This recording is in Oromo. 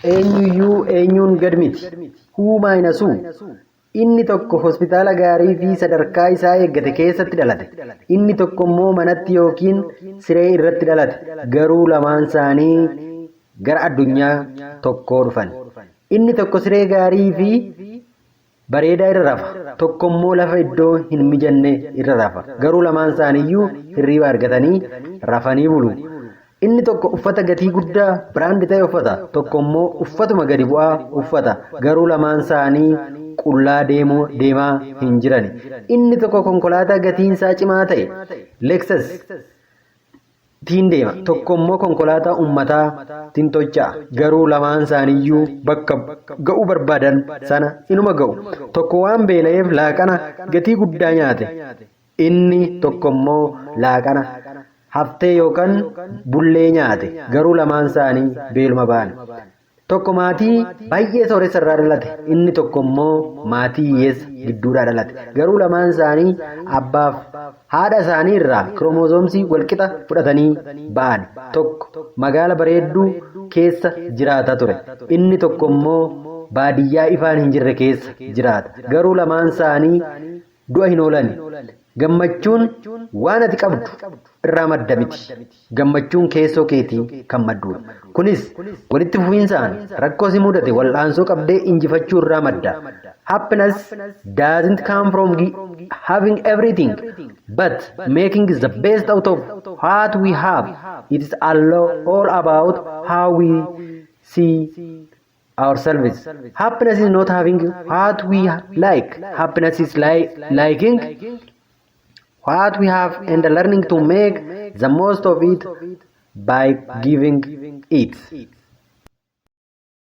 Eenyuyyuu eenyuun gad miti. Who minus who? Inni tokko hospitaala gaarii fi sadarkaa isaa eeggate keessatti dhalate. Inni tokko immoo manatti yookiin siree irratti dhalate. Garuu lamaan isaanii gara addunyaa tokkoo dhufan. Inni tokko siree gaarii fi bareedaa irra rafa. Tokko immoo lafa iddoo hin mijanne irra rafa. Garuu lamaan isaaniiyyuu hirriiba argatanii rafanii bulu. Inni tokko uffata gatii guddaa brand ta'e uffata. Tokko immoo uffatuma gadi bu'aa uffata. Garuu lamaan isaanii qullaa deemaa hin jirani. Inni tokko konkolaataa gatiin isaa cimaa ta'e Lexus tiin deema. Tokko immoo konkolaataa uummataatiin socho'a. Garuu lamaan isaaniiyyuu bakka ga'uu barbaadan sana inuma ga'u. Tokko waan beela'eef laaqana gatii guddaa nyaate. Inni tokko immoo laaqana haftee yookaan bullee nyaate. Garuu lamaan isaanii beeluma ba'an. Tokko maatii baay'ee sooressa irraa dhalate. Inni tokko immoo maatii hiyyeessa gidduudhaa dhalate. Garuu lamaan isaanii abbaaf haadha isaanii irraa kiroomozoomsii walqixa fudhatanii ba'an. Tokko magaala bareedduu keessa jiraata ture. Inni tokko immoo baadiyyaa ifaan hin jirre keessa jiraata. Garuu lamaan isaanii du'a hin oolan. Gammachuun waan ati qabdu irraa madda miti. Gammachuun keessoo keetii kan maddudha. Kunis walitti fufinsaan rakkoo si mudate wal'aansoo qabdee injifachuu irraa madda. Happiness doesn't come from having everything, but making the best out of what we have. It is all about how we see ourselves. Happiness is not having what we like. Happiness is liking what we have and learning to make the most of it by giving it.